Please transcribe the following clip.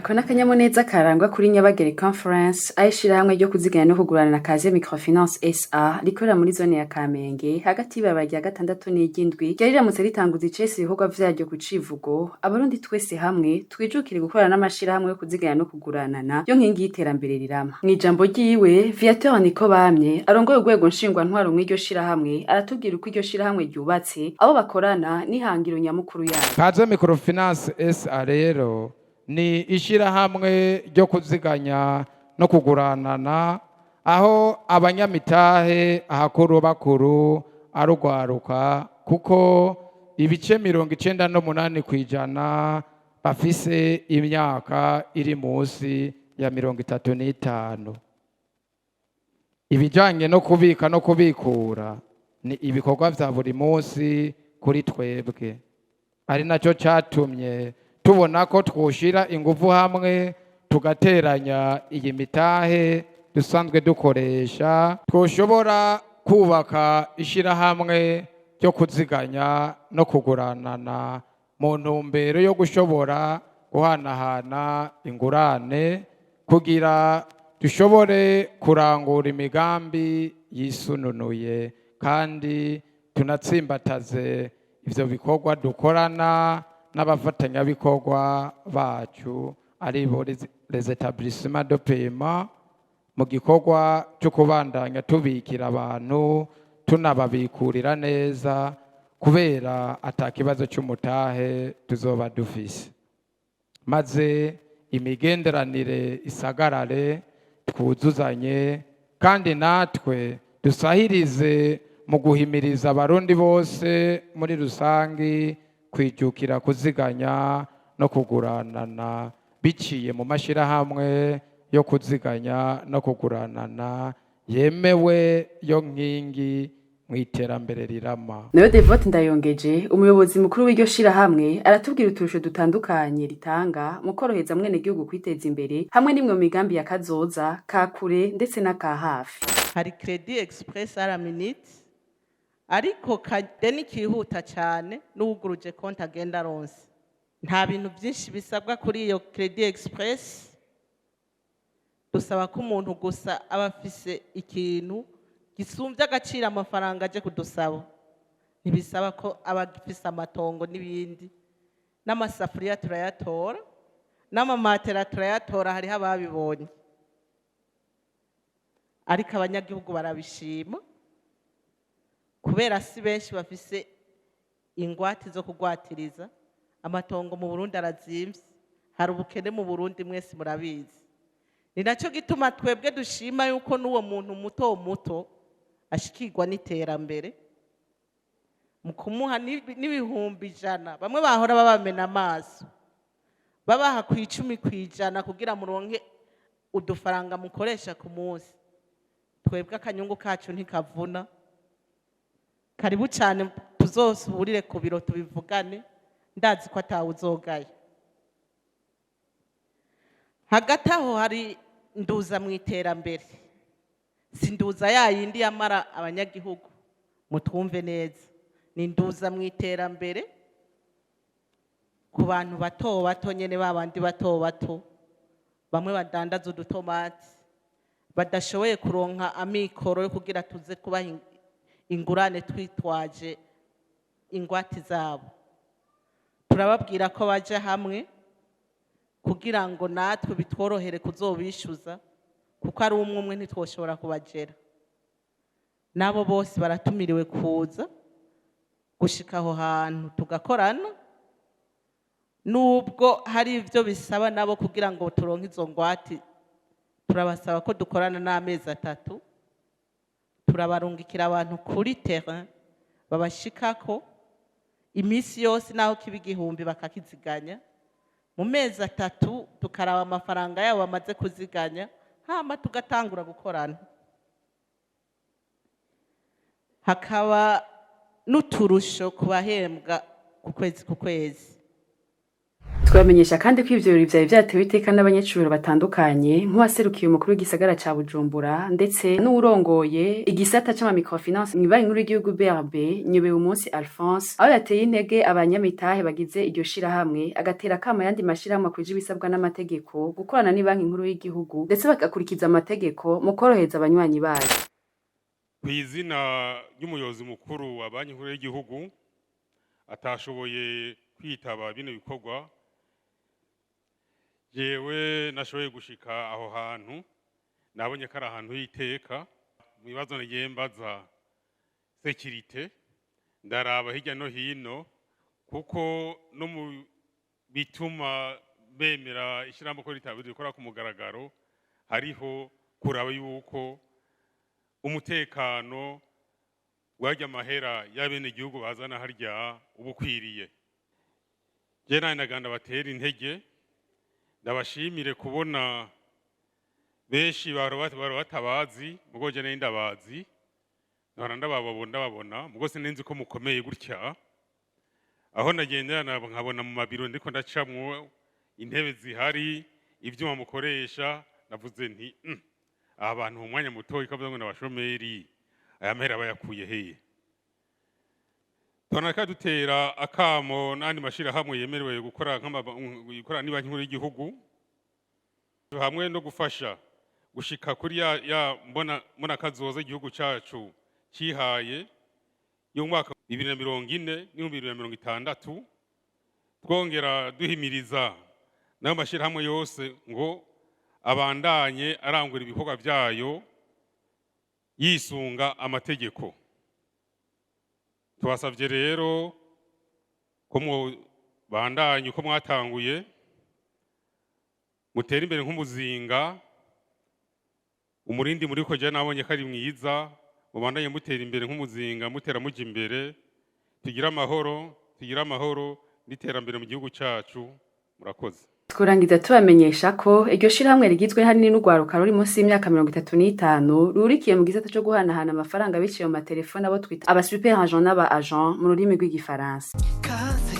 Ako n'akanyamuneza karangwa kuri Nyabagere Conference, aho ishirahamwe ryo kuziganya no kugurana Kaze Microfinance SA rikorera muri zone ya Kamenge, hagati y'ibarabara rya gatandatu n'iry'indwi, ryari riramutse ritanguza icese ibikorwa vyaryo ku civugo: "Abarundi twese hamwe twijukire gukorana n'amashirahamwe yo kuziganya no kuguranana, yo nkingi y'iterambere rirama." Mw'ijambo ryiwe, Viateur Nikobamye, arongoye urwego nshingwantwaro mw'iryo shirahamwe, aratubwira uko iryo shirahamwe ryubatse, abo bakorana n'ihangiro nyamukuru yayo. Kaze Microfinance SA rero ni ishyirahamwe ryo kuziganya no kuguranana, aho abanyamitahe ahakuru bakuru arugwaruka, kuko ibice 98% bafise imyaka iri munsi ya 35. Ibijanye no kubika no kubikura ni ibikorwa vya buri munsi kuri twebwe, ari nacyo cyatumye tubona ko twushyira ingufu hamwe, tugateranya iyi mitahe dusanzwe dukoresha, twoshobora kubaka ishyirahamwe ryo kuziganya no kuguranana mu ntumbero yo gushobora guhanahana ingurane kugira dushobore kurangura imigambi yisununuye, kandi tunatsimbataze ivyo bikorwa dukorana n'abafatanyabikorwa bacu, ari bo les établissements de paiement, mu gikorwa cyo kubandanya tubikira abantu, tunababikurira neza, kubera ata kibazo cy'umutahe tuzoba dufise, maze imigenderanire isagarare, twuzuzanye, kandi natwe dusahirize mu guhimiriza Abarundi bose muri rusangi kwijukira kuziganya no kuguranana biciye mu mashyirahamwe yo kuziganya no kuguranana yemewe, yo nkingi mu iterambere rirama. Nayo Devote Ndayongeje, umuyobozi mukuru w'iryo shirahamwe, aratubwira uturusho dutandukanye ritanga mu korohereza mwenegihugu kwiteza imbere, hamwe n'imwe mu migambi ya kazoza ka kure ndetse n'aka hafi. Hari crédit express à la minute, ariko kadeni kihuta cyane, n'uwuguruje konti agenda aronse. Nta bintu byinshi bisabwa kuri iyo crédit express. Dusaba ko umuntu gusa aba afise ikintu gisumbye agaciro amafaranga aje kudusaba. Ntibisaba ko aba afise amatongo n'ibindi. N'amasafuriya turayatora, n'amamatera turayatora, hariho ababibonye. Ariko abanyagihugu barabishima, kubera si benshi bafise ingwate zo kugwatiriza. Amatongo mu Burundi arazimvye, hari ubukene mu Burundi, mwese murabizi. Ni nacyo gituma twebwe dushima yuko n'uwo muntu muto muto ashikirwa n'iterambere mu kumuha n'100.000. Bamwe bahora babamena amaso, babaha ku 10% kugira muronke udufaranga mukoresha ku munsi. Twebwe akanyungu kacu ntikavuna. Karibu cyane, tuzosuhurire ku biro tubivugane, ndazi ko atawe uzogaye. Hagati aho hari nduza mu iterambere. Si nduza ya yindi yamara abanyagihugu, mutwumve neza, ni nduza mu iterambere ku bantu bato bato nyene, ba bandi bato bato, bamwe badandaza udutomati, badashoboye kuronka amikoro yo kugira tuze kubaha ingurane twitwaje ingwate zabo. Turababwira ko baja hamwe kugira ngo natwe bitworohere kuzobishyuza, kuko ari umwe umwe ntitwoshobora kubagera. N'abo bose baratumiriwe kuza gushika aho hantu tugakorana, nubwo hari ibyo bisaba nabo kugira ngo turonke izo ngwate. Turabasaba ko dukorana n'amezi 3, turabarungikira abantu kuri terrain babashikako iminsi yose, naho kiba 1000 bakakiziganya. Mu mezi 3 tukaraba amafaranga yabo bamaze kuziganya, hama tugatangura gukorana. Hakaba n'uturusho ku bahembwa ku kwezi ku kwezi. Twabamenyesha kandi ko ivyo birori vyari vyatewe iteka n'abanyacubahiro batandukanye, nk'uwaserukiye umukuru w'igisagara ca Bujumbura, ndetse n'uwurongoye igisata c'ama microfinance mw'ibanki nkuru y'igihugu BRB, Nyobeye Umunsi Alphonse, aho yateye intege abanyamitahe bagize iryo shirahamwe, agatera akamo ayandi mashirahamwe akwije ibisabwa n'amategeko gukorana n'ibanki nkuru y'igihugu, ndetse bagakurikiza amategeko mu korohereza abanywanyi bayo. Ku izina ry'umuyobozi mukuru wa Banki Nkuru y'igihugu atashoboye kwitaba bino bikorwa, jewe nashoboye gushika aho hantu, nabonye ko ari ahantu h'iteka. Mu bibazo nagiye mbaza sécurité, ndaraba hirya no hino, kuko no mu bituma bemera ishyirahamwe ko rikora ku mugaragaro hariho kuraba yuko umutekano w'arya mahera y'abenegihugu bazana harya uba ukwiriye. Je nawe naganda batera intege, ndabashimire kubona benshi bahora batabazi, mugo je nari ndabazi, nkora ndababona, ndababona, mugo sinzi ko mukomeye gutya. Aho nagendera nkabona mu mabiro ndiko ndacamwo intebe zihari, ivyuma mukoresha, navuze nti: Aba bantu mu mwanya mutoyi kavuga ngo n'abashomeri, aya mahera bayakuye hehe?" Tubona dutera akamo n'andi mashirahamwe yemerewe gukora gukora n'ibanki nkuru y'igihugu, hamwe no gufasha gushika kuri ya mbona kazoza igihugu cacu cihaye y'umwaka 2040 n'2060. Twongera duhimiriza n'ayo mashirahamwe yose ngo abandanye arangura ibikorwa vyayo yisunga amategeko. Tubasavye rero ko mubandanye uko mwatanguye, mutere imbere nk'umuzinga. Umurindi muri ko je nabonye ko ari mwiza. Mubandanye mutera imbere nk'umuzinga, mutera muja imbere. Tugire amahoro, tugire amahoro n'iterambere mu gihugu cacu. Murakoze. Tworangiza tubamenyesha ko iryo shirahamwe rigizwe hanini n'urwaruka ruri munsi y'imyaka 35, rurikiye mu gisata co guhanahana amafaranga biciye mu matelefone, abo twita aba super agent n'aba agent mu rurimi rw'igifaransa. Kaze.